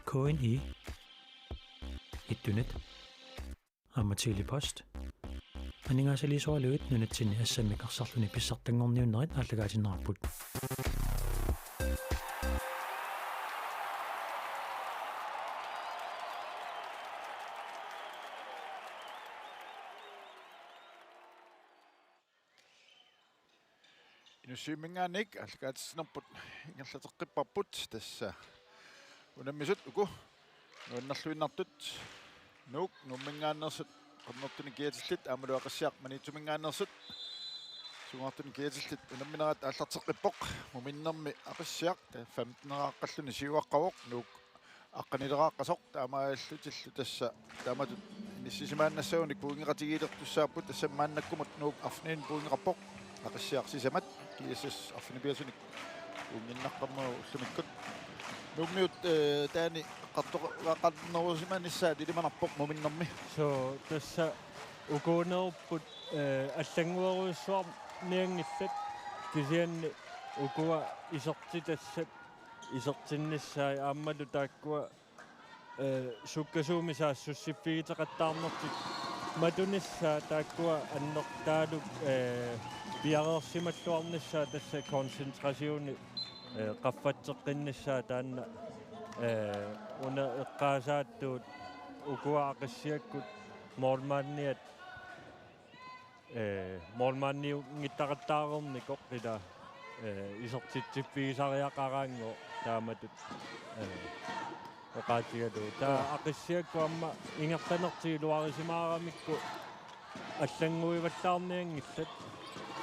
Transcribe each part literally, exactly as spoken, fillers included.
K N I, Ittunet, aamma Tele-Post. Aningaasaliisoraluit nunatsinni assammik arsarluni pissartanngorniunnerit aallakaatinneqarput. Inussivimminngaanniit aallakaatitsinerput ingerlateqqipparput, tassa unammisut uku nuannerluinnartut Nuuk Nuumminngaanneersut qernertunik kiatillit aammalu Aqissiaq Maniitsuminngaanneersut sungaartunik kiatillit unamminerat aallarteqqippoq. Muminnermi Aqissiaq femteneraqqalluni siuaqqavoq, Nuuk aqqanileraaqqasoq, taamaallutillu tassa taamatut inissisimaannassagunik pointeqatigiilertussaapput. Tassami maannakkumut Nuuk arfinilinnik pointeqarpoq, Aqissiaq sisamat, G S S arfineq-pingasunit pointinnaqqammagu ullumikkut. Nuummiut, eh, taanna eqqartoqarnerusimanissaat ilimanarpoq muminnermi. Suu, tassa ukuunerupput, eh, allannguerujussuarnianngillat, kisianni ukua isertitassat isertinnissaat aammalu taakkua, eh, sukkasuumik saassussiffigiteqattaarnertik matunissaat taakkua annertaaluk, eh, piareersimalluarnissaat, tassa koncentrationi, eh, qaffatseqqinnissaa taanna, eh, una eqqaasaattut ukua Aqissiakkut målmandiat, eh, målmandiunngittaqattaareernikoq ila, eh, isertitsiffigisariaqaraanngooq taamatut, eh, oqaatigalugu. Taava Aqissiakkut aamma ingerlanertik iluarisimaaramikku allannguivallaarnianngillat.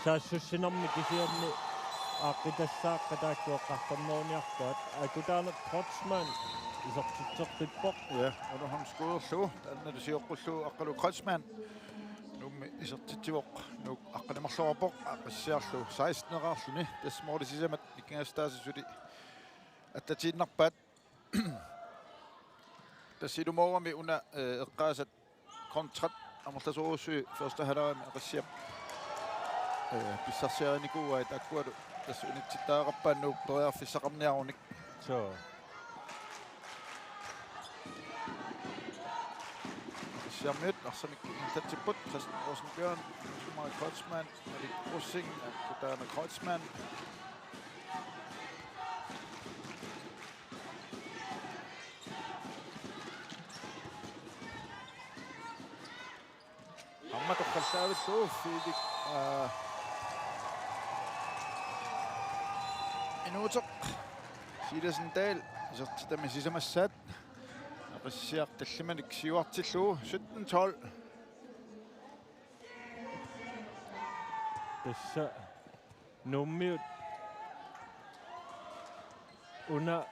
Saassussinermi kisianni aaqqitassaaqqa taakku eqqartorneruniarpaat. Akutaana Kreutzmann isertitseqqippoq. Ja, Underholm skuderlugu. Taanna sioqqullugu Aqqalu Kreutzmann Nuummi isertitsivoq, Nuuk aqqaneq-marloqarpoq, Aqissiarlu seksteneraarluni. Tassa måli sisamat nikingassutaasa suli attatiinnarpaat. Tassa ilumoorami una, eh, eqqaasat kontrat amerlasoorujussuit første halvlegimi Aqissiap, eh, pissarsiarinikuuai, taakkualu tassa unitsittariaqarpaat Nuuk periarfissaqarniarunik. Suu. Aqissiarmiut arsamik ingerlatsipput, Christian Rosenbjørn, Marit Kreutzmann, Erik Rosing, Kutana Kreutzmann. Aamma torrallaavillugu Felix, aa, Inuuteq Silasen Dahl isertitami sisamassaat. Aqissiaq tallimanik siuartillugu sytten tolv. Tassa Nuummiut una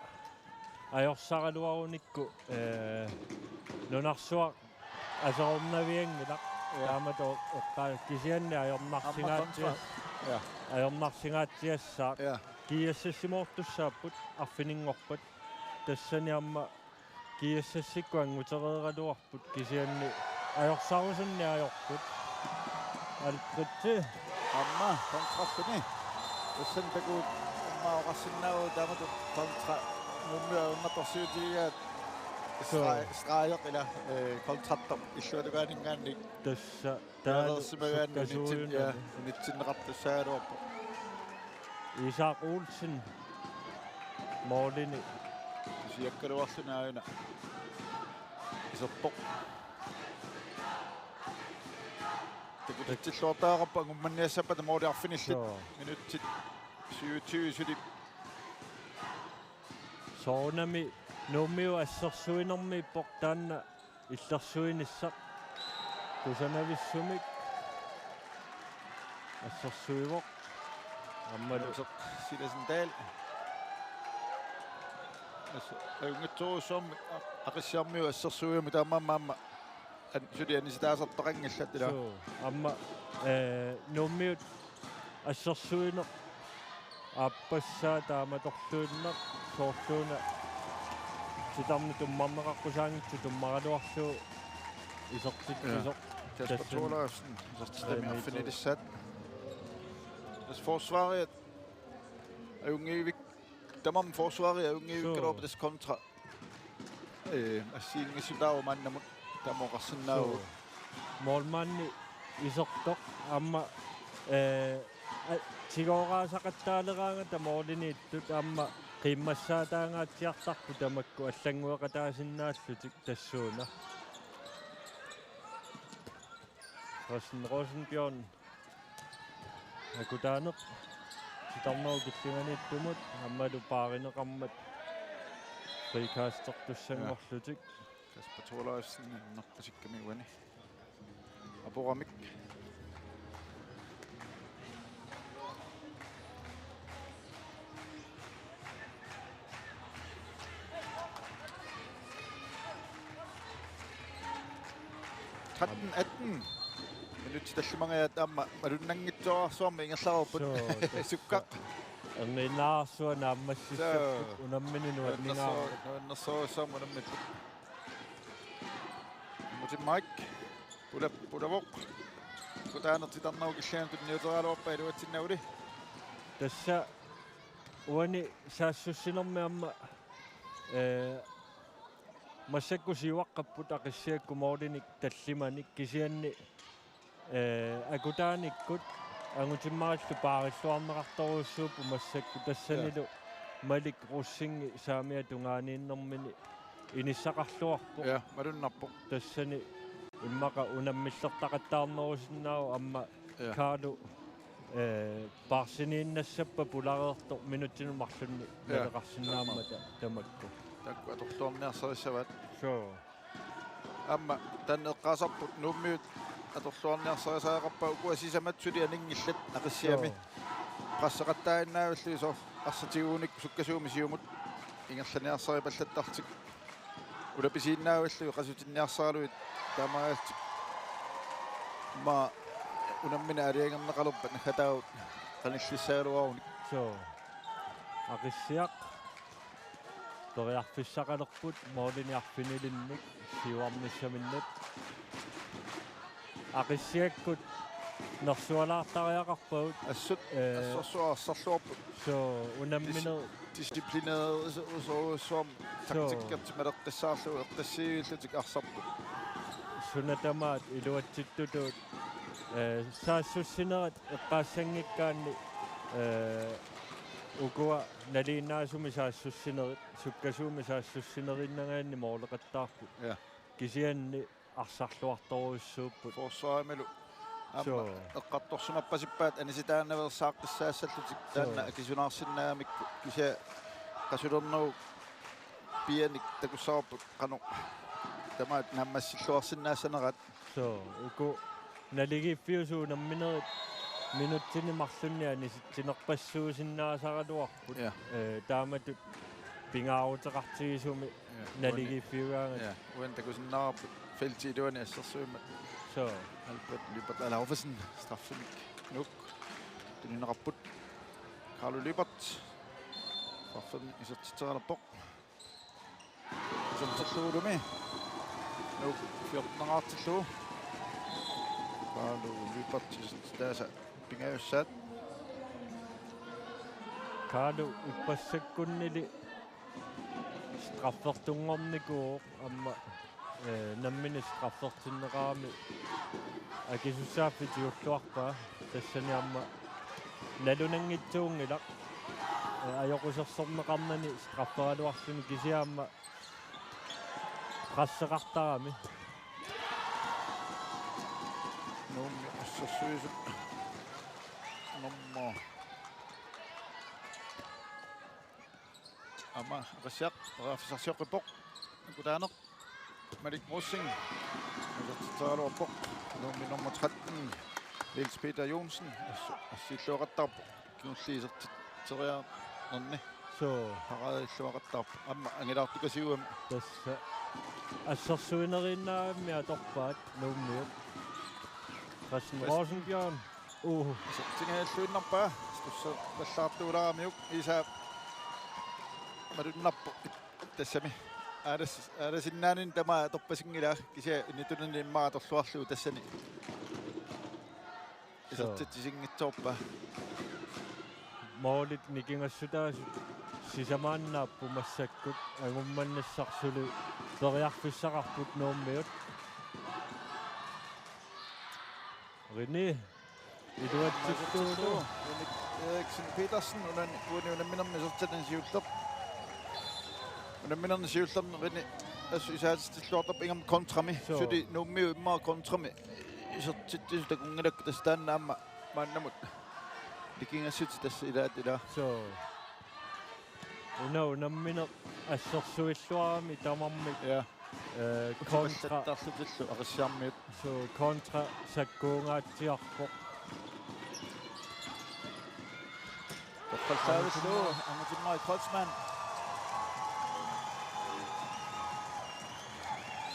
ajorsaraluarunikku, eh, nunarsuaq aserornavianngilaq. Ja. Taamatut eqqaa kisianni ajornarsingaatsia-, aamma kontra. Ja. Ajornarsingaatsigissagaat. Ja. G S S-imoortussaapput arfininngorpat. Tassani aamma G S S-ikkut angutereeraluarput kisianni ajorsarusunneq ajorput. Alfredsi. Aamma kontralluni. Tassani takuuk aamma oqarsinnaavoq taamatut kontra Nuummiut ajornartorsiutigigaat. Suu. Stra-, streger ila, eh, kontrartoq illuatungaaninngaanniit. Tassa. Taanna piareersimagaanni unitsin-, ja, sukkasuugami. Unitsinneqartussaagaluarpoq. Isak Olsen målini. Siakkaluarluni aajuna iserpoq. Takutitsilluartariaqarpoq angummanniassappata måli arfinillit. Suu. Minutsit syvogtyve suli. Soorunami Nuummiut assersuinermiippoq taanna illersuinissaq. Kusanavissumik assersuivoq. Aammalu Inuuteq Silasen Dahl. As-, ajunngitsorujussuarmik a-, Aqissiarmiut assersuigamik taamaammat aamma an-, suli anisitaasartaqanngillat ila. Suu, aamma, eh, Nuummiut assersuineq aappassaa taamatorluinnaq soorluuna titarneq tummarneqaqqusaanngitsoq tummaraluarlugu isertitsisoq. Ja. Kasper Tassani Thorleifsen, isertitami, eh, arfinilissaat. Tassa forsvariat ajunngivik-, tamarmik forsvariat ajunngivik-, suu, kaluarput tassa kontra. eh, assigiinngissutaavoq maannamut tamoqarsinnaavoq. Suu. Målmandi isertoq aamma, eh, a-, tigooraasaqattaaleraangata måliniittut aamma qiimmassaataangaatsiartarput tamakku allanngueqataasinnaallutik tassuuna. Kristian Rosenbjørn akutaaneq titarnerup killinganiittumut aammalu paarineqarmat frikastertussanngorlutik. Kasper Thorleifsen innerpasikkami uani. Apuramik. Tretten atten minutsit tallimangajaat aamma malunnanngitsoorarsuarmik ingerlareerput. Suu, tassa. Sukkaq. Erniinnarsuaq naammassissapput. Suu. Unammineq nuanningaarmat. Nuannerso-, nuannersuarsuarmik unammipput. Mutimmarik. Pulap-, pulavoq. Akutaaneq titarnerup killinganut tunniuteriaraluarpaa iluatsinnagu. Tassa uani saassussinermi aamma, eh, massakkut siuaqqapput Aqissiakkut målinik tallimanik kisianni, eh, akutaanikkut angutimmarillu paarilluarneqartorujussuupput massakkut tassanilu. Ja. Malik Rosing saamiata tungaaniinnermini inissaqarluarpoq. Ja, malunnarpoq. Tassani immaqa unammillertaqattaarnerusinnaavoq aamma. Ja. Carlo, eh, paarsiniinnassappat pulareertoq minutsinut marlunnik. Ja. Naleqarsinnaammata tamakku. Taakku atorluarniarsarissavaat. Suu. Aamma taanna eqqaasarput Nuummiut atorluarniarsarisariaqarpaat ukua sisamat suli aninngillat Aqissiami. Joo. Presseqattaarsinnaavillugit soorlu arsaq tigugunikku sukkasuumik siumut ingerlaniarsaripallattarlutik. Ulapisiinnaavillugit qasutinniarsaralugit taamaalillutik. Aamma unammineq aalajangerneqalerpat naggataavoq qanillissagaluarunik. Joo. Aqissiaq. Periarfissaqalerput målinik arfinilinnik siuarnissaminnut. Aqissiakkut nersualaartariaqarpagut. Assut, ee, assorsuaq arsarluarput. Suu, unammineq. Dis-, disciplineerujussuarmik. Suu. Taktikkertik maleqqissaarlugu eqqissaavillutik arsarput. Suna tamaat iluatsittutut, ee, saassussinerat eqqaassanngikkaanni, ee, ukua nalinginnaasumik saassussinerit, sukkasuumik saassussinerinnagaanni måleqattaarput. Ja. Kisianni arsarluartorujussuupput. Forsvarimilu aamma. Suu. Eqqartorsimappasippaat anisitaanaveersaaqqissaassallutik. Suu. Taanna akisunaarsinnaagamikku kisianni qasulernerup pianik takussavarput qanoq tamaat naammassilluarsinnaassanerat. Suu, uku naligiiffiusut unamminerit minutsini marlunni anisitsinerpassuusinnaasaraluarput. Ja. Ee, taamatut pingaaruteqartigisumik. Ja, naligiiffiugaangat. Ja, uani takusinnaavarput feltip iluani assersuimmat. Suu. Albert Lyberth Alaufasen straffemik Nuuk tunineqarput. Carlo Lyberth straffemik isertitserialerpoq. Isertitsillugulumi Nuuk fjortenerartillugu. Carlo Lyberth isertitaasa pingajussaat. Carlo ippassakkunnili straffertunngornikuuvoq aamma, ee, nammineq straffertinneqarami akisussaaffik tigulluarpaa tassani aamma nalunanngitsuunngilaq, ee, ajoqusersorneqarnani strafferaluarluni kisianni aamma presseqartarami. Nuummi assersuisut nummer aamma Aqissiaq periarfissarsioqqippoq. Akutaaneq Malik Rosing isertitserialuarpoq. Nuummi nummer tretten Niels Peter Johnsen. Ass-, assiilluaqattaarpoq. Kingulliit isertitseriarnerni. Suu. Paradilluaqattaarpoq. Aamma angilaartukasiugami. Tassa. Assersuineriinnaammi atorpaat Nuummiut. Kristian Kristian. Rosenbjørn. Uu. Isertingajalluinnarpaa. Tussallaartuulaaramiuk. Isa malunnarpoq. Tassami. Aalas-, aalasinnaanani tamaat atorpasinngilaa kisianni inittunani immaqa atorluarlugu tassani. Suu. Isertitsisinngitsoorpaa. Målit nikingassutaasut sisamaannaapput massakkut angummannassarsuli periarfissaqarput Nuummiut. Rene iluatsillugu. Rene Eriksen Petersen, uani, uani unamminermi isertitani siulleq. Unamminerni siullerni Rene assut isaatitsilluartarpoq ingammik kontrami. Suu. Suli Nuummiut immaqa kontrami isertitsisut takunngilakka, tassa taanna aamma maannamut nikingassutit tassa ilaat ilaa. Suu. Una unammineq assersuilluarami tamarmik. Ja. Eh, kontra. Usimallattarlutillu Aqissiarmiut. Suu, kontra sakkuungaatsiarpoq. Toqqallavillu Angutimmarik Kreutzmann.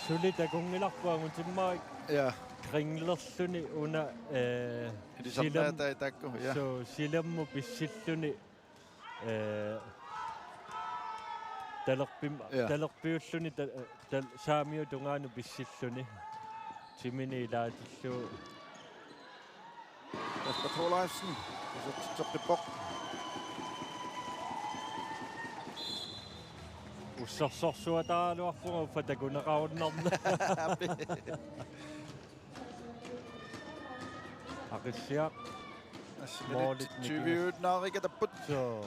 Suli takunngilarput Angutimmarik. Ja. Kringlerluni una, eh, ilisarnaatai silam-, taakku, ja. Suu, silammut pissilluni. Eh, talerpim-, ja. Talerpiulluni ta-, tal-, saamiup tungaanut pissilluni. Timini ilaatillugu. Kasper Thorleifsen, isertitseqqippoq. Ussersorsuataaraluarpunga uffa takuneqarunnarneq. Aqissiaq. Assimili målit nikingas-, tyviuinnaarikatapput. Suu.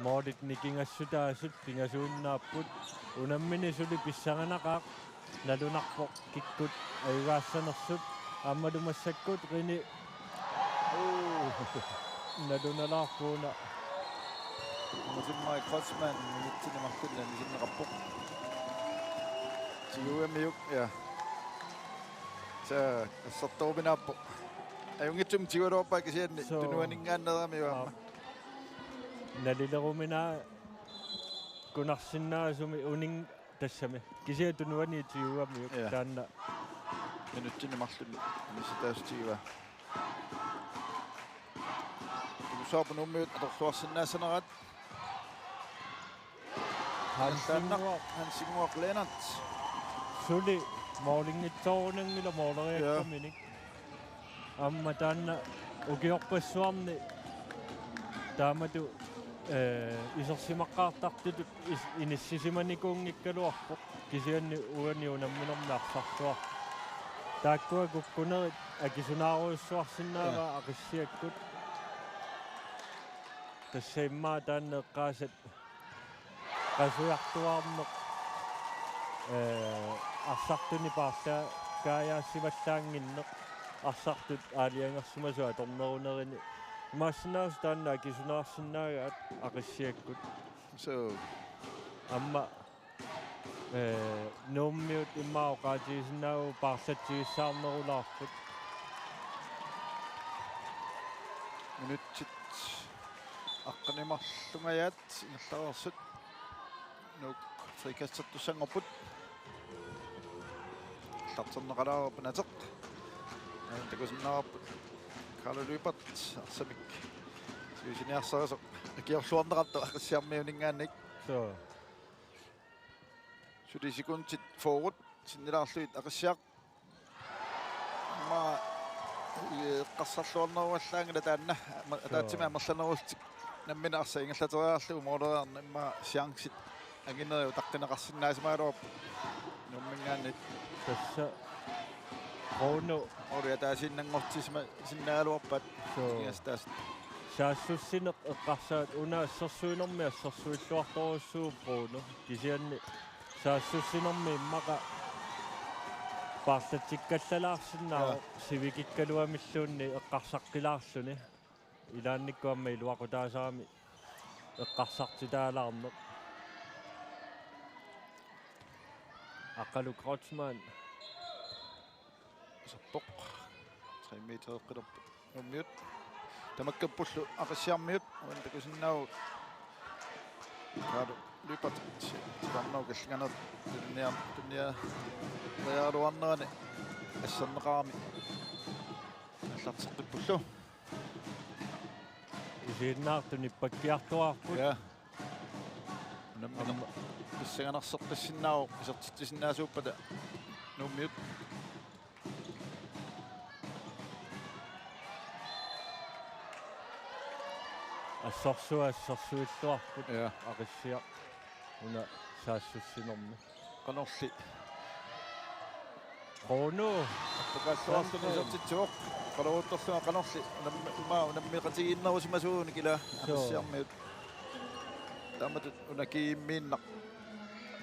Målit nikingassutaasut pingasuinnaapput. Unammineq suli pissanganaqaaq. Nalunarpoq kikkut ajugaassanersut. Aammalu massakkut Rene. Uu. Nalunalaarpoq una. Angutimmarik Kreutzmann minutsini marlunni anisinneqarpoq. Tiguamiuk, ja. Tassa assertoruminaappoq. Ajunngitsumik tigualuarpaa kisianni. Suu. Tunuaninngaanneerami aamma. Aa. Nalileruminaakunarsinnaasumik unin-, tassami. Kisianni tunuaniuk, ja, taanna. Minutsini marlunni anissitaasoq tigua. Tunusaarput Nuummiut atorluarsinnaassanerat. Hansinnguaq. Hansinnguaq Lennert. Suli målinngitsoorunanngilaq måleriakkaminik. Ja. Aamma taanna ukiorpassuarni taamatut, eh, isersimaqqaartartutut is-, inissisimanikuunngikkaluarpoq. Kisianni uani unamminermi arsartuarpoq. Taakkua kukkunerit akisunaarujussuarsinnaavaat, ja, Aqissiakkut. Tassa immaqa taanna eqqaasat qasujartuaarneq, eh, arsartuni paarlaakkaajaasivallaannginneq, arsartut aalajangersimasut atornerunerini. Imaassinnaasoq taanna akisunaarsinnaagaat Aqissiakkut. Suu. Aamma, eh, Nuummiut immaqa oqaatigisinnaavagut paarlatsigissaarnerulaarput. Minutsit aqqaneq-marlungajaat ingerlareersut. Nuuk frikastertussanngorput. Aallarterneqalaarpoq Nateq. Aana takusinnaavarput Karlo Lyberth arsamik sivisiniarsarisoq akiorluarneqartoq Aqissiarmiuninngaanniit. Suu. Suli sekundit fyrre sinnilaarlugit Aqissiaq. Aamma, eh, eqqarsarluarneruallaanngilaq taanna. Aamma, suu, ataatsimik amerlanerullutik nammineq arsaq ingerlateriarlugu måleriarneq, aamma chancit anginerit utaqqineqarsinnaasimaarput Nuumminngaanniit. Tassa Bruno. Måli ataasiinnanngortisima-, sinnaagaluarpaat. Suu. Nikingassutaasut. Saassussineq eqqarsaat una assersuinermi assersuilluartorujussuuvoq Bruno. Kisianni saassussinermi immaqa paarlatsikkallalaarsinnaavoq, ja, sivikikkaluamilluunniit eqqarsaqqilaarluni. Ilaannikkut aamma iluaqutaasarami eqqarsartitaalaarneq. Aqqalu Kreutzmann. Isappoq. Tre meter eqqilerput Nuummiut. Tamakkerpullu Aqissiarmiut. Uani takusinnaavugut Karlo Lyberth titarnau kallinganeq tunnia-, tunniariaraluarnerani asserneqarami aallarteqqippullu. Isiginnaartut nippakkiartuaarput. Ja. Unammineq, aamma, pissanganarseqqissinnaavoq isertitsisinnaasuuppata Nuummiut. Assorsuaq assersuilluarput. Ja. Aqissiaq. Una saassussinermi. Qanorli. Quno. Appakaalluarluni Sandholm. Isertitsivoq. Qaluuttorlunga qanorli. Unammi-, immaqa unammeqatigiinnerusimasuunik ila. Soo. Aqissiarmiut. Taamatut una kiimmiinnaq.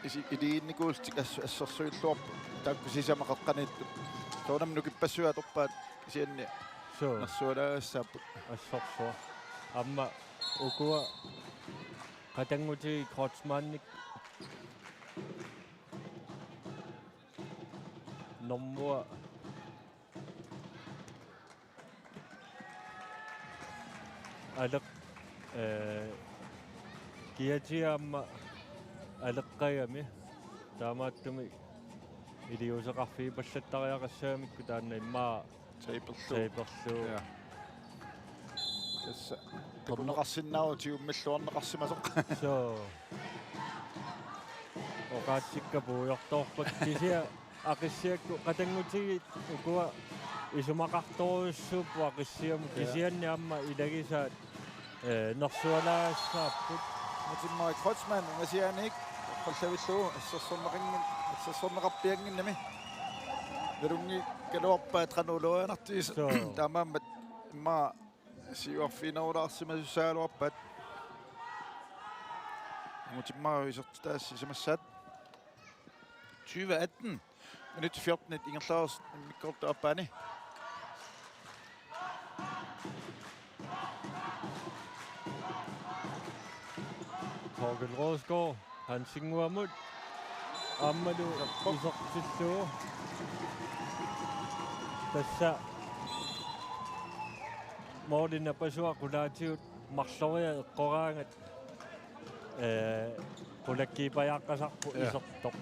Isi-, iliinnikuullutik ass-, assersuilluarput. Taakku sisamat qeqqaniittut. Soorunami nukippassuit atorpaat kisianni. Soo. Nersualaassaapput. Assorsuaq. Aamma ukua qatanngutigit Kreutzmannip normuaq aleq-, ee, kiatia aamma aleqqagami. Taamaattumik iliuuseqarfigipallattariaqassagamikku taanna immaqa Taperlugu. Taperlugu. Ja. Tassa. Torneqarsinnaavoq tiummilluarneqarsimasoq. Soo. Oqaatsikka puigortoorpakka kisianni Aqissiakkut qatanngutigit ukua isumaqartorujussuupput Aqissiamut. Ja. Kisianni aamma ilagisaat, ee, nersualaassaapput. Martin Møller Kreutzmann ungasianik qallavillugu assersorneqanngin-, assersorneqarpiannginnami. Nalunngikkaluarpaat qanoq uluarinertigisoq. Soo. Taamaammat immaqa siuarfiginerulaarsimasussaagaluarpaat. Angutip marluk isertitaasut sisamassaat. Tyve atten. Minut fjorten ingerlareersoq immikkoortup aappaani. Torkel Rosgaard, Hansinnguamut. Aammalu isertillugu. Tassa målip napasua qulaatigut marloriarluni eqqoraangat, ee, qulakkiipajaaqqasarpoq. Ja. Isertoq.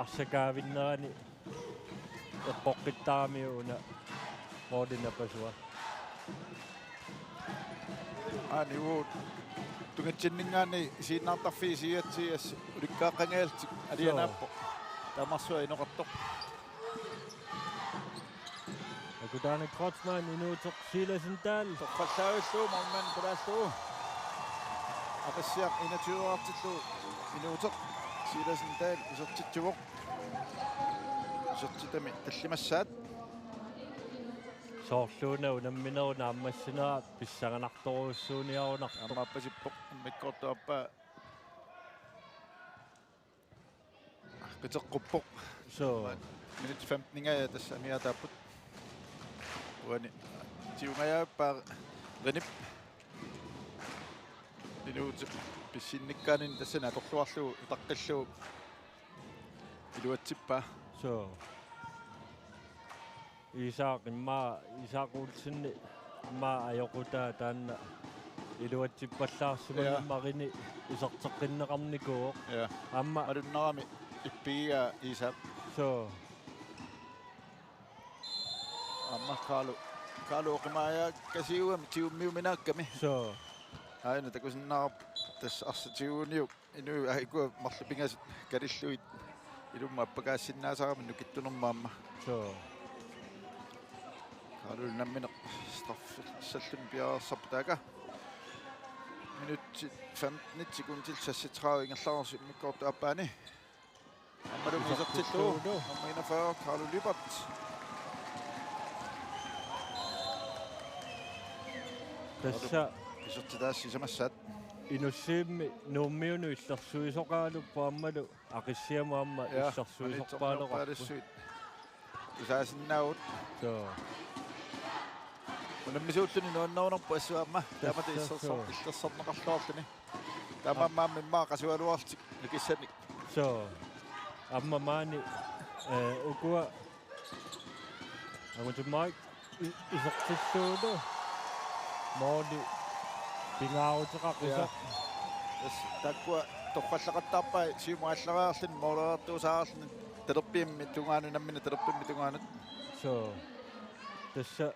Arsaq kaavinnerani eqqoqqittaramiuk una målip napasua. Aani uagut tungitsinninngaanniit isiginnaartarfiit isigigatsigu assut ulikkaaqqangajallutik alianaappoq. Joo. Taamarsua inoqartoq. Akutaanik Kreutzmann inuusoq Silasen Dahl. Torrallaavillugu målmand qulaallugu. Aqissiaq enogtyve-artillugu inuusoq Silasen Dahl isertitsivoq. Isertitami tallimassaat. Soorluuna unamminerup naammassinera pissanganartorujussuuniarunartoq. Aamma aappasippoq immikkoortup aappaa. Qiteqquppoq. Soo. Minut femten-ingajaat tassa amigaataapput. Uani tigungajappoq Renip. Inuup pissinnikkaanini tassani atorluarlugu utaqqillugu iluatsippaa. Soo. Isak immaqa, Isak Olsen immaqa ajoqutaa taanna iluatsippallaarsimanngimmat. Ja. Reni iserteqqinneqarnikuuvoq. Ja. Aamma malunnarami ippigigaa Isak. Soo. Aamma Kaalu, Kaalu oqimaajakkasiugami tigummiuminaakkami. Soo. Aajuna takusinnaavarput tassa arsaq tiguniuk. Inuit aajuku marluk pingasut kalillugit ilummut appakaassinnaasarami nukittunermut aamma. Soo. Kaalul nammineq straffissalluni piareersarpoq taakku. Minutsit femten sekundit seksogtredive ingerlareersoq immikkoortup aappaani. Aammalumi isertillugu. Isertillugu. Nummer enogfyrre, Kaalu Lyberth. Tassa. Isertitaasut sisamassaat. Inussivimmi Nuummiunut illersuisoqaraluarpoq aammalu Aqissiamut aamma. Ja, illersuisorpaaluarpoq. Manitsorneerpaalussuit. Tusaasinnaavugut. Soo. Unammisuulluni nuannerunarpoq assut aamma. Taamatut. Tassa, illersoor-, soo. Illersorneqarluarluni. Taamaammat aamma immaqa qasugaluarlutik nukissanik. Soo. Aamma maani, ee, ukua Angutip Mike i-, isertillugulu måli pingaaruteqaqisoq. Ja. Tassa taakkua torrallaqattaarpai siumut aallariarluni målereertuusaarluni talerpimmik tungaanut nammineq talerpimmik tungaanut. Soo. Tassa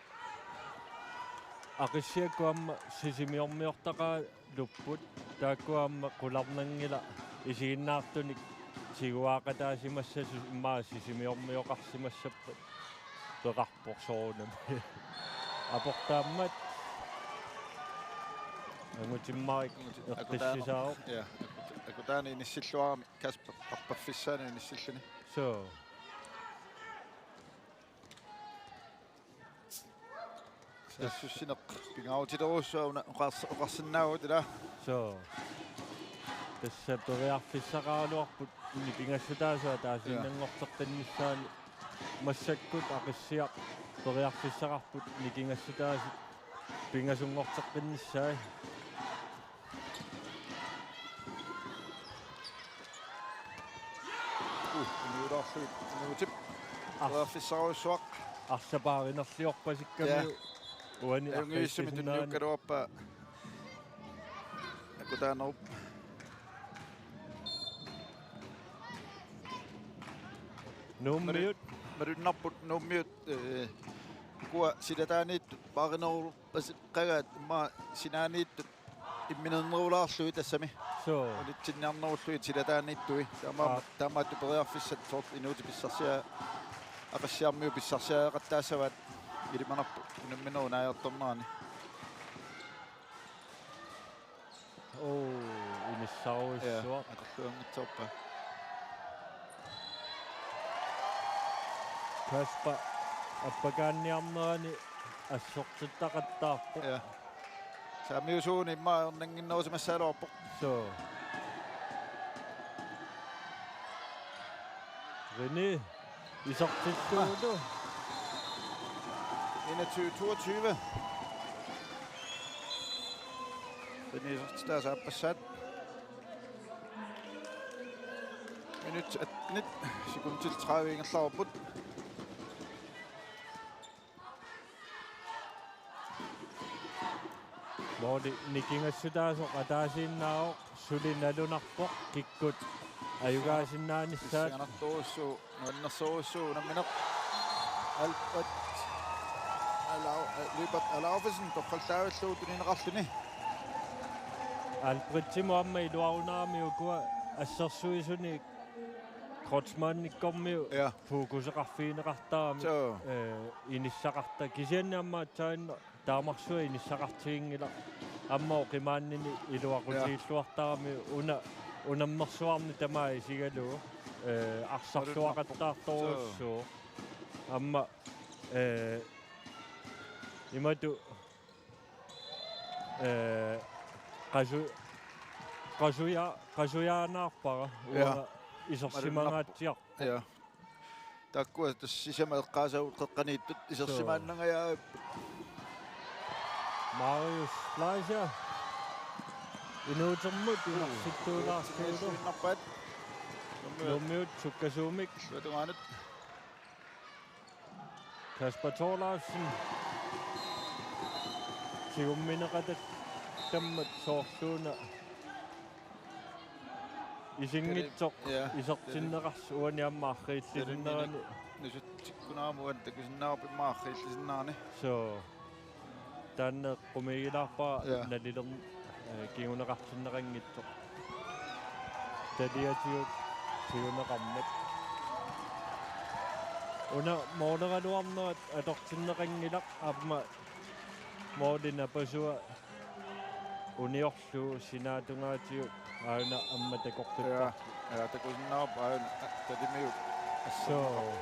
Aqissiakkut aamma sisimiormiortaqaa- lupput, taakku aamma qularnanngilaq isiginnaartunik tiguaaqataasimassasut immaqa sisimiormioqarsimassappat peqarpoq soorunami. Aportaammat Angutip Mike. Anguti-, eqqissisaavoq. Ja, Anguti-, Akutaani inissilluarami Kasper arpaffissaani inissilluni. Suu. Saassussineq pingaarutilerujussuaq una oqars-, oqarsinnaavugut ila. Suu. Tassa periarfissaqaraluarput nikingassutaasut ataasiinnanngorteqqinnissaanni massakkut Aqissiaq periarfissaqarput nikingassutaasut pingasunngorteqqinnissaat. Uh, inuulaarlugit inuutip. Ar- Periarfissarujussuaq. Arsapaarinerliorpasikkamiuk. Ja. Uani Ajunngivissumik aqissisinnaani. Tunniukkaluarpaa. Akutaanerup. Nuummiut. Malunnarput Nuummiut, eh, ukua silataaniittut paarinerupasikkagaat immaqa sinaaniittut imminernerulaarlugit tassami. Suu. Unitsinniarnerullugit silataaniittui. Taama Aa. Taamaattut periarfissat soorlu inuutit pissarsia-, Aqissiarmiut pissarsiariaqattaassavaat ilimanarpoq unamminerup naajartornerani. Oo, inissarujussuaq. Atorluanngitsoorpaa. Kasper appakaanniarnerani assortittaqattaarpoq. Ja. Saamiusuuni immaqa ernannginnerusimassagaluarpoq. Suu. René isertillugu. Enogtyve toogtyve. René isertitaasa aappassaat. Minut attenit sekundit tredive ingerlareerput. Måli nikingassutaasoq ataasiinnaavoq, suli nalunarpoq kikkut ajugaasinnaanissaat. Pissanganartorujussuuvoq, nuannersorujussuuvoq unammineq. Albert Alau-, eh, Lybert Alaufesen toqqallaavillugu tunineqarluni. Albertimut aamma iluarunarami ukua assersuisuni Kreutzmannikkormiut. Ja. Fokuseqarfigineqartarami. Suu. Eh, inissaqarta-, kisianni aamma aatsaannguaq taamarsuaq inissaqartiginngilaq. Aamma oqimaannini iluaqutigilluartarami una unammersuarni tamaat isigalugu. Eh, arsarluaqattaartorujussuuvoq. Aamma, eh, imatut, eh, qasu-, qasuja-, qasujaanaarpara. Ja. Uanga isersimangaatsiarpoq. Ja. Taakkua tassa sisamat eqqaasagut qeqqaniittut isersimaannangajaapput. Marius Fleischer. Inuutermut inersittuulaarlugu. Inuutermut. Nuummiut sukkasuumik. Tungaanut. Kasper Thorleifsen. Tigummineqatakkammat soorluuna isinngitsoq. Ja. Isertinneqarsi uani aamma arriillisinnerani. Nusutsikkunarami uani takusinnaavarput immaqa arriillisinnerani. Suu. Taanna eqqumiigilaarpara. Ja. Nalilerneq, eh, kinguneqartinneqanngitsoq. Taliatigut tiguneqarmat. Una mooleraluarnerat atortinneqanngilaq aamma mooli napasua uniorlugu sinaatungaatigut aana aamma takoqqittarpoq. Ja, ja, takusinnaavarput aana, a, talimigut. Suu.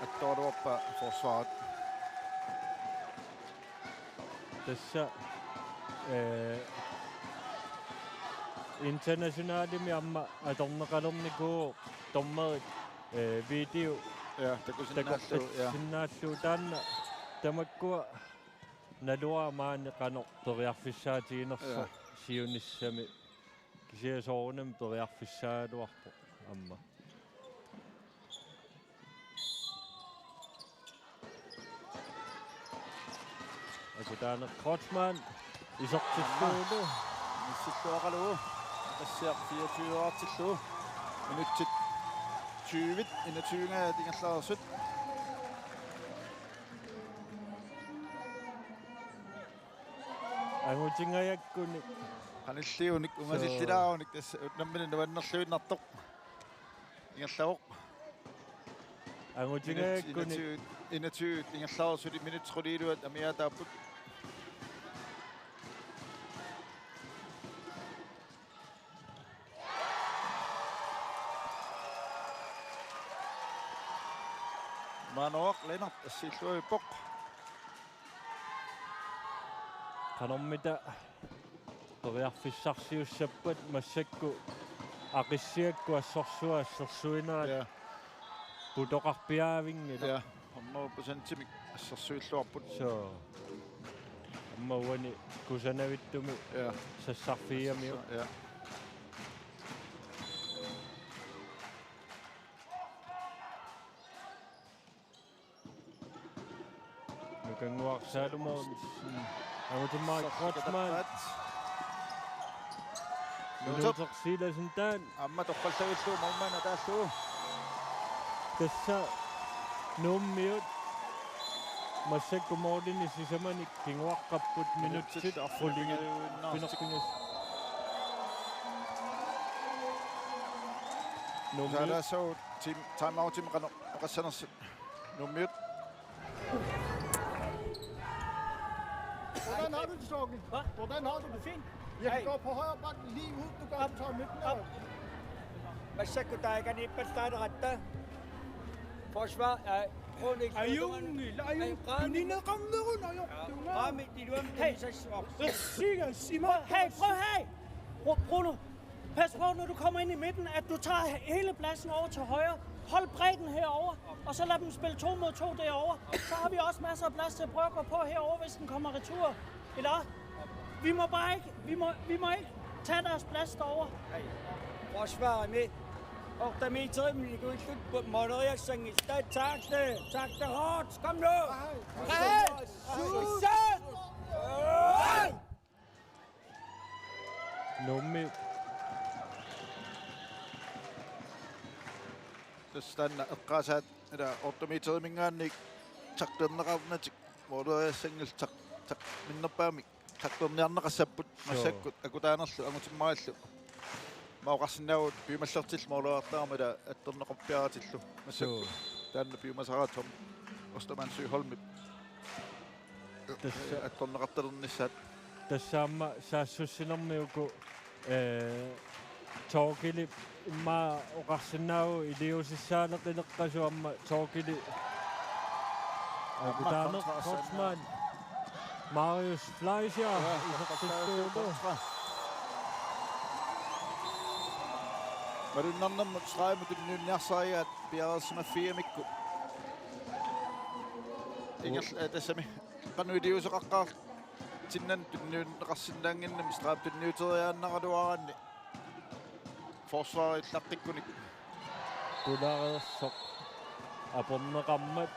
Attoraluarpaa forsvaret. Tassa, eh, internationalimi aamma atorneqalernikuuvoq dommerit, eh, video. Ja, takusinnaallugu, ja. Takoqqissinnaallugit taanna tamakkua naluara maani qanoq periarfissaatiginersoq. Ja. Siunissami. Kisianni soorunami periarfissaagaluarpoq aamma. Akutaaneq Kreutzmann isertillugu. Inissilluaqalugu. Aqissiaq fireogtyve-artillugu. Minutsit tyve, enogtyve-nngajat ingerlareersut. Angutingajakkunik. Qanilliunik, ungasillilaarunik tassa nammineq nuannerluinnartoq. Ingerlavoq. Angutingajakkunik. Minut enogtyve, enogtyve ingerlareersut, minut quliiluat amigaataapput. Lennert assiilluarpoq. Qanormita periarfissarsiussappat massakkut Aqissiakkut assorsuaq assersuinerat, ja, putoqarpiaavinngilaq. Ja, hundrede procentimik assersuilluarput. Soo. Aamma uani kusanavittumik, ja, sassarfigiumaarpoq. Ja. Nukannguaq Salomon. Angutimmarik Kreutzmann. Nuutersiilasin taan. Aamma torrallavillugu målmand ataallugu. Tassa Nuummiut massakkut målini sisamanik kinguaqqapput, minutsit arfineq-pingajuinnaarsik. Nuummiut. Saalaassagut tim-, timeoutimik qanoq oqassanersut. Nuummiut. Hvordan har du det, Torgild? Hvad? Hvordan har du det? Fint. Jeg kan gå på højre back lige ud, du går op og tager midten. Op. Massakkut taakaniippallaaratta. Forsvar, øh, Kronik. Ajunngilaq, ajunngilaq. Tuniniiqqammeruna, ajunngilaq. Raami, iluamik. Hey. Siga, Simon. Hey, prøv, hey. Bru-, Bruno. Pas på, når du kommer ind i midten, at du tager hele pladsen over til højre. Hold bredden herover, og så lad dem spille to mod to derovre. Så har vi også masser af plads til at prøve at gå på herover, hvis den kommer retur. Eller? Vi må bare ikke, vi må, vi må ikke tage deres plads derovre. Hey, forsvaret med. Otte meter, men det går ikke på måleriet, så tak det, tak det hårdt. Kom nu! Hey! Susanne! Nuummi. Tassa taanna eqqaasaat ila otte meteriminngaanniit tacklerneqarnatik måleriassanngillat tak-, tak-, minnerpaamik tacklerniarneqassapput. Soo. Massakkut akutaanerlu angutimmarillu. Aamma oqarsinnaavugut piumallertillu måleriartaramik ila attorneqarpiaratillu. Massakkut. Soo. Taanna piumasaraat Tom Ostermann Søholmip. Tassa. Attorneqartalernissaat. Tassa aamma saassussinermi uku, eh, Torgilip immaqa oqarsinnaavoq iliuusissaaleqileqqasoq aamma Torgili. Aamma akutaaneq kontra Kreutzmann. Marius Fleischer. Ja, isertittuullu. Kontra. Malunnarnermut stregimut tunniunniarsarigaat piareersimaffigamikku. Ingerl-, eh, tassami. Qanoq iliuuseqaqqaartinnani tunniunneqarsinnaannginnami straffe tunniuteriaannaraluaraanni forsvarip illaqqikkunik. Pulareersoq aporneqarmat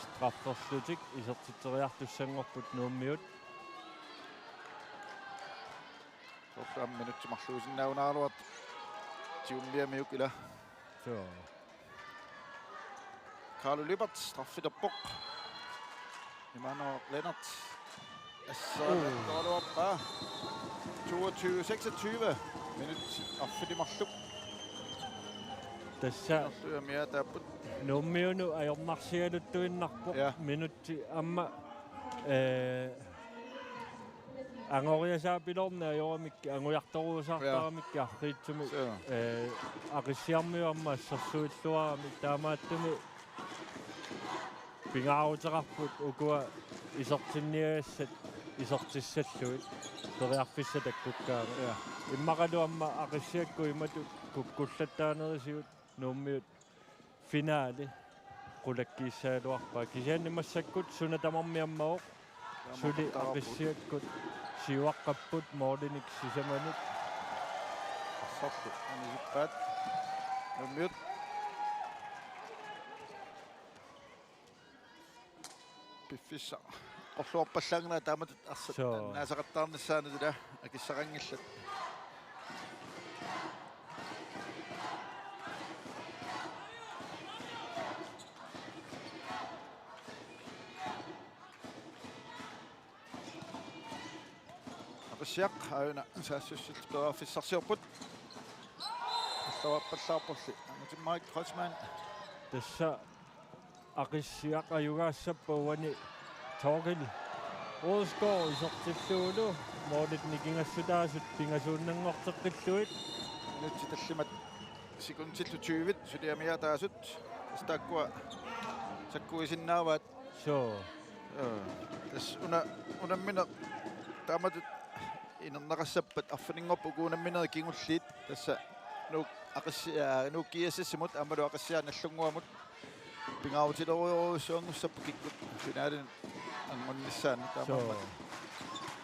strafferlutik isertitseriartussanngorput Nuummiut. Soorlu aamma minutsit marluusinnaajunnaaraluartut tigummiamiuk ila. Soo. Carlo Lyberth straffiterpoq. Imaanngilaq Lennert. Assut. Uu. Toorluarpaa. Toogtyve seksogtyve. Minut arfineq-marluk. Tassa. Arfineq-marluk amiaataapput. Nuummiunut ajornarsigaluttuinnarpoq. Ja. Minutsit aamma, eh, angoriasaapiloorneq ajoramikkit, angujartoruusaartaramikkit. Ja. Arriitsumik, soo, eh, Aqissiarmiut aamma assersuilluaramik, taamaattumik pingaaruteqarput ukua isertinniagassat isertissallugit periarfissat takkukkaangat. Ja. Immaqalu aamma Aqissiakkut imatut kukkullattaanerisigut Nuummiut finaali qulakkiissagaluarpaa. Kisianni massakkut suna tamarmi ammavoq. Suli tamarmi Aqissiakkut siuaqqapput målinik sisamanik. Arsarlu anisippaat. Nuummiut. Piffissaq. Qorluarpallaanngilaq taamatut arsaq. Soo. Naasaqattaarnissaanut ila akissaqanngillat. Aqissiaq aajuna saassussillutik periarfissarsiorput. Allavarpallaarporli angutimmarik Kreutzmann. Tassa Aqissiaq ajugaassappat uani Torgil Odgaard isertillugulu målit nikingassutaasut pingasuunnanngorteqqillugit. Minutsit tallimat sekundillu tyve suli amiaataasut. Tassa taakkua takkuisinnaavaat. Suu. Ee, tassa una-, unammineq taamatut inerneqassappat arfininngorpat uku unamminerit kingulliit tassa Nuuk Aqissi-, aa, Nuuk GSS-imut aammalu Aqissiaq Nagdlunguamut pingaarutilerujorujussuanngussapput kikkut finalinut angunnissaanni. Suu. Taamaammat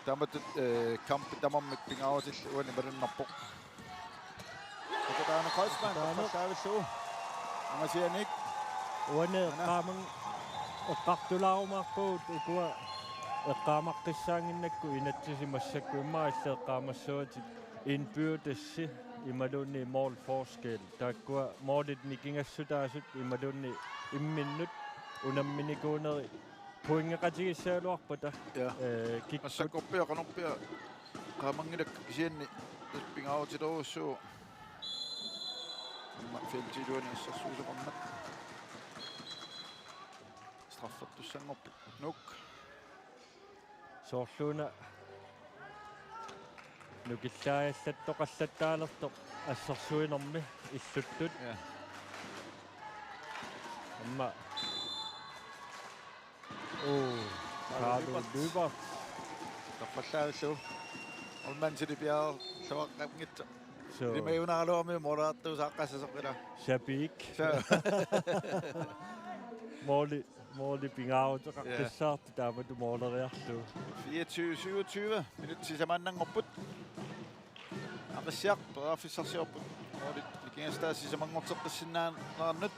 taamatut, ee, kampi tamarmik pingaarutillit uani malunnarpoq. Ukutaana Kreutzmann, ukutaana. Tappallaavillugu. Angasianik. Uani Ana. Eqqaamang-, eqqartulaarumaarpagut ukua eqqaamaqqissaannginnakku inatsisit massakkut immaqa illit eqqaamassavat indbydersi imaluunniit målforskel. Taakkua målit nikingassutaasut imaluunniit imminnut unamminikuuneri pointeqatigissagaluarpata. Ja. Ee, kikkut. Massakkorpiaq, qanorpiaq eqqaamanngilakka kisianni pingaarutilerujussuuvoq. Aamma feltip iluani assersuisoqarmat. Straffertussanngorpoq Nuuk. Soorluuna nukillaajallattoqallattaalertoq assersuinermi illuttut. Ja. Aamma. Uu, Carlo Lyberth. Lyberth. Tappallaavillugu. Olmansi piaarluaqqanngitsoq. Suu. Imajunaaraluarmi måleriartuusaaqqassasoq ila. Sapiik. Suu. Måli, måli pingaaruteqaqqissaartoq. Ja. Taamatut måleriarlugu. Fireogtyve syvogtyve. Minutsit sisamaannanngorput. Aqissiaq periarfissarsiorput. Målit nikingassutaasut sisamanngorteqqissinnaaneranut.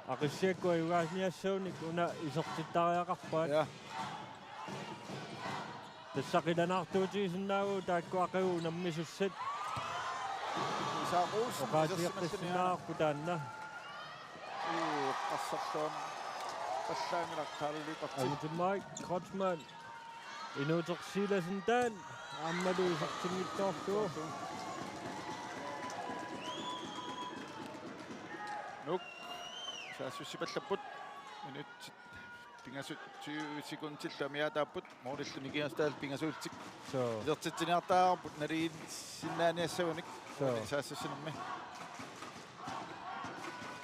Aqissiakkut ajugaasiniassagunik una isertittariaqarpaat. Ja. Tassa qilanaartuutigisinnaavugut taakku aqagu unammisussat. Isak Olsen, oqaatigeqqissinnaavarput taanna. Uu, qassarluam pallaanngilaq Carlo Lyberth. Angutimmarik Kreutzmann. Inuuteq Silasen taanna aammalu isertinngitsoorlugu. Nuuk saassussipallapput. Minutsit pingasut tyve sekundillu amiaataapput. Målillu nikingassutaallu pingasuullutik. Suu. Isertitsiniartariaqarput naligiinnarsinnaaniassagunik. Suu. Saassussinermi.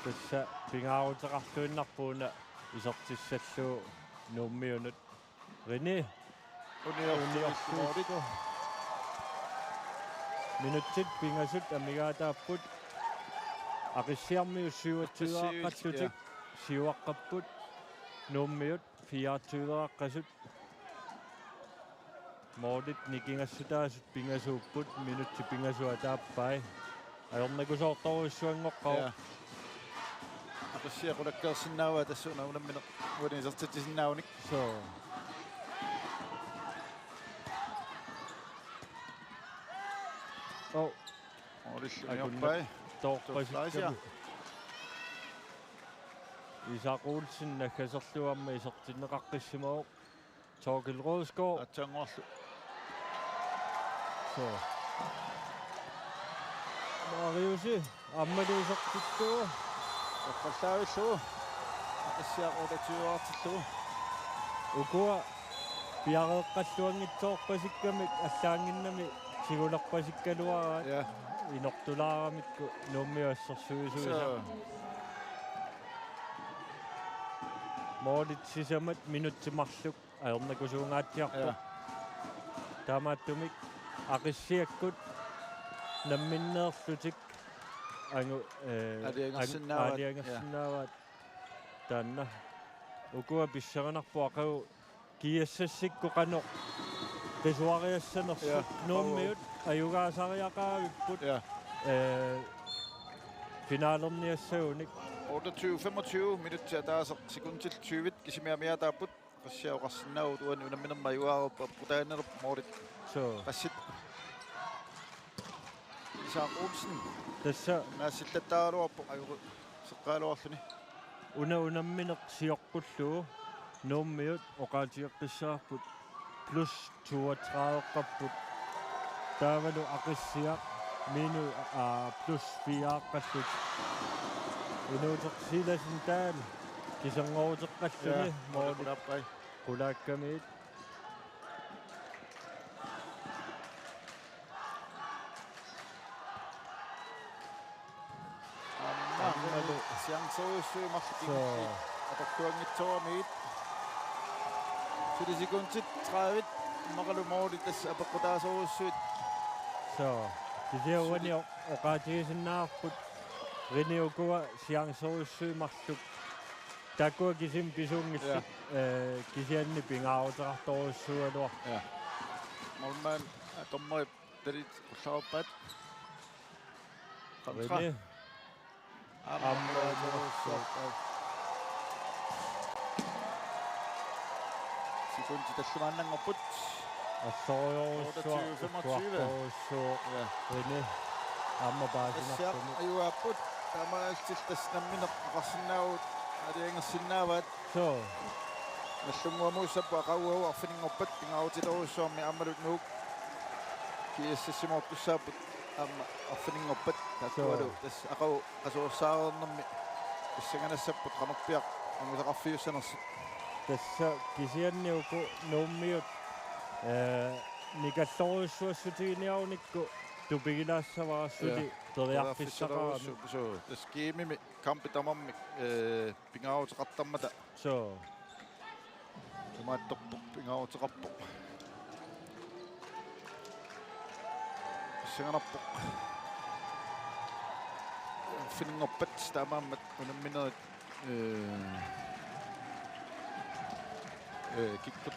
Tassa pingaaruteqarluinnarpoq una isertissallugu Nuummiunut. René. Uniorluinnarlugu. Uniorluinnarlugu. Minutsit pingasut amigaataapput. Aqissiarmiut syvogtyve-aaqqallutik. Aqissiarmiut, ja. Siuaqqapput. Nuummiut fireogtyve-aaqqasut. Målit nikingassutaasut pingasuupput, minutsit pingasut ataappai. Ajornakusoortorujussuanngoqqavoq. Ja. Aqissiaq qulakkeersinnaavaa tassa una unammineq uani isertitsisinnaagunik. Suu. Ov. Målillu uniorpai. Toorpasikkamik. Isak Olsen naggaserlugu aamma isertinneqaqqissimavoq. Thorkild Rødskov. Aatsaannguarlu. Suu. Mariusi aammalu isertittugu. Tappallaavillugu. Aqissiaq otteogtyve-aartillugu. Ukua piareeqqalluanngitsoorpasikkamik allaannginnami tigulerpasikkaluaraat. Ja. Inortulaaramikku Nuummiut assersuisuisa. Suu. Målit sisamat minutsit marluk ajornakusuungaatsiarpoq. Ja. Taamaattumik Aqissiakkut namminneerlutik angu-, ee, aalajangersinnaavaat. Ang-, aalajangersinnaavaat. Ja. Taanna. Ukua pissanganarpoq aqagu G S S-ikkut qanoq qisuariassanersut. Ja. Nuummiut ajugaasariaqaravipput. Ja. Ee, finalerniassagunik. Otteogtyve femogtyve, minutsit ataaseq sekundit tyve kisimi amiaataapput. Aqissiaq oqarsinnaavugut uani unamminermi ajugaaruppat apukkutaanerup målit. Suu. Qassit. Isak Olsen. Tassa. Naassillattaaraluarpoq ajuku seqqaagaluarluni. Una unammineq sioqqullugu Nuummiut oqaatigeqqissavarput plus toogtredive-qqapput. Taavalu Aqissiaq minus, aa, plus fire-qqallutik. Inuuteq Silasen taanna kiserngoruteqqalluni. Ja, målit qulaappai. Qulaakkamiit. Aammalu. Aammalu. Chancerujussuit marluk. Soo. Atorluanngitsooramikkit. Suli sekundit tredive. Immaqalu måli tassa apeqqutaasorujussuit. Soo. Kisianni uani oqaatigisinnaavarput René ukua chancerujussuit marluk. Taakkua kisimik pisuunngillat. Ja. Eh, kisianni pingaaruteqartorujussuugaluarput. Ja. Målmand, eh, dommeri talit qullaarpaat. Kontra. René. Aamma Aamma pingaaruteqartorujussuaq. Sekundit tallimaannanngorput. Assorujussuaq, otteogtyve femogtyve. Usuartorujussuaq. Ja. René. Aamma paasinartumik. Tassa ajuaapput. Taamaalillutik tassa nammineq oqarsinnaavugut aalajangersinnaavaat. Soo. Nallunnguamuussapput aqagu uagut arfininngorpat pingaarutilerujussuarmik aammalu Nuuk GSS-imoortussaapput aamma arfininngorpat taakkualu. Soo. Tassa aqagu qasuersaareernermi pissanganassapput qanorpiaq angusaqarfiussanersut. Tassa kisianni uku Nuummiut, eh, nikallorujussuassutiginiarunikku tupigilaassavara suli. Ja. Periarfissaqarami. Periarfissaqarami. Soo, tassa gamemi kampit tamarmik, eh, pingaaruteqartarmata. Soo. Imaattorpoq, pingaaruteqarpoq. Pissanganarpoq. Arfininngorpat taamaammat unamminerit, eh, eh, kikkut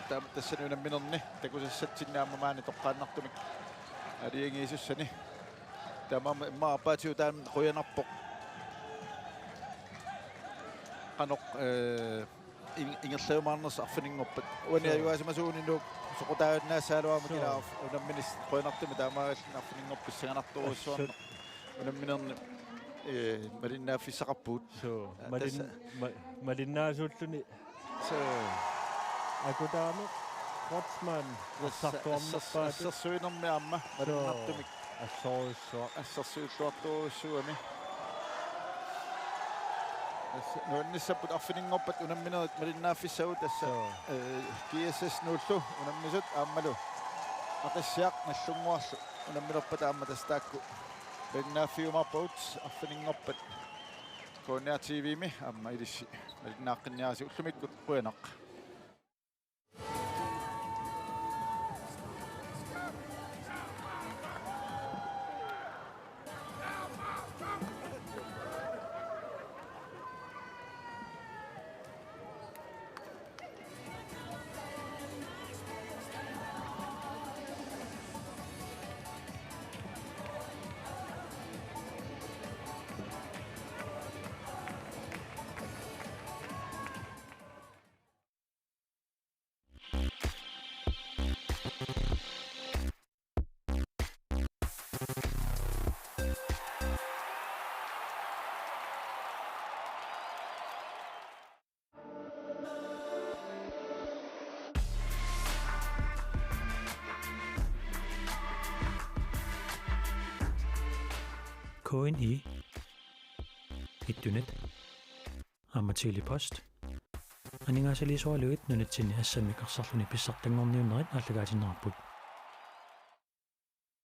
taama tassani unamminerni takusassatsinni aamma maani toqqaannartumik aalajangiisussani. Taamaammat immaqa aappaatigut taanna qujanarpoq. Qanoq, eh, ing-, ingerlajumaarnersoq arfininngorpat. Uani. Soo. Ajugaasimasuguni Nuuk soqutaajunnaassaagaluarami. Soo. Kila arf-, unammineq qujanartumik taamaalilluni arfininngorpat pissanganartorujussuarneq. Ass-, unamminerni, eh, malinnaaffissaqarpugut. Soo. Ja, malin-, tassa. Ma-, malinnaasuulluni. Soo. Akutaami Kreutzmann. Tassa arsartuarnerpaatut. Assers-, assersuinermi aamma. Soo. Malinnartumik. Assorujussuaq. Assersuilluartorujussuugami. Tassa nuannissapput arfininngorpat unamminerit malinnaaffissagut tassa. Soo. Eh, GSS Nuullu unammisut aammalu Aqissiaq Nallunnguarlu unamminerpata aamma tassa taakku malinnaaffigiumaarpagut arfininngorpat. K N R T V-mi aamma ilissi malinnaaqqinniarisi ullumikkut qujanaq. K N I, Ittunet, aamma Tele-Post. Aningaasaliisoraluit nunatsinni assammik arsarluni pissartanngorniunnerit aallakaatinneqarput.